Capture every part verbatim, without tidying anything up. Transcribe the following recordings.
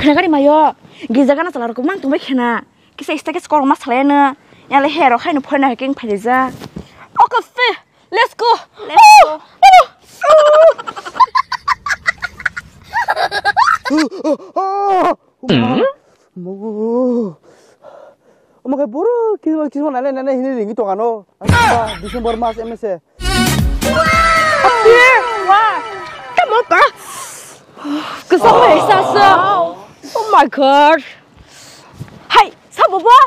Khna gari mayo, gija gana chala rok mang tongbai khna. Kisa ista kisa korma salai no. Yale hero khai no phone na king phai ja. Okay, let's go. Let's go. Omo khe boro kisma kisma nai nai nai hinwi ringwi tongano. December mas M S A. Tamo ka. Kwchangma hai sa sa. Oh my God. Hai, sabo bo?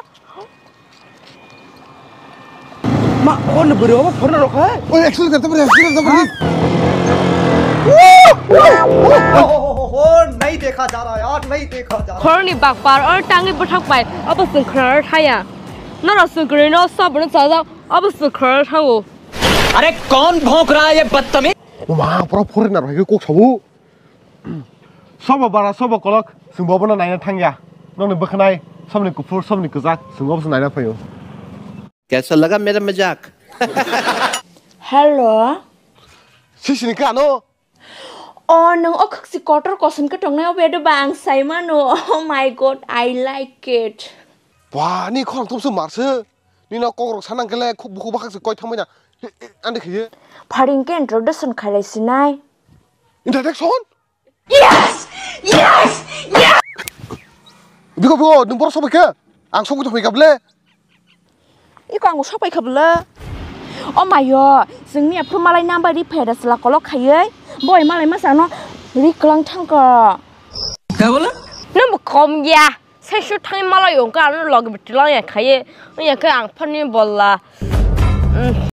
Ma, oh, ni bwrwi obo phone rok hai. Oi, accident kar tabari, accident kar tabari. Oh, nahi dekha ja raha yaar, nahi dekha ja raha. Khorni bakpar or tangwi bwthak pai, abo swng khwrwng thaya. Norok swng kwrwi no sabo no chajak, abo swng khwrwng thango. अरे कौन भौंक रहा है ये बदतमीज? Oma, pura foreigner hai kok sabu. Sobo bara, sobo kolok, chwng bo bono naina thangya. Nokni bwkhanai, sobni kuphur, sobni kwchak, chwng bo bono naina phaio. कैसा लगा मेरा मजाक? Hello. Sisini kano? O, nwng o khwksi kotor kosom khe tongnai o bedo ba ang sai mano. Oh my God, I like it. Ba, ni khorang thumsu marse. Nino kokrok sanang kele khuk bukhuk bakhak se koi thangbai na. Ande khiye. Pharing ke introduction khailai sinai. Introduction? Yes! Yes! Yes! Bigo, bigo, nwng borok sobai khe? Ang sobai tongphai kha ble. Iko ang sobai kha ble. O mayo, chwngni aphuru malai number ri phaida chwla kolok khaiwi. Boi malai masa no ri kwlang thangkha. Ka bole? Nwng bo kom ya. Saisu thangwi malai ongkha ano logi bitwlang ya khaiwi. Ongya khe ang phani bolla.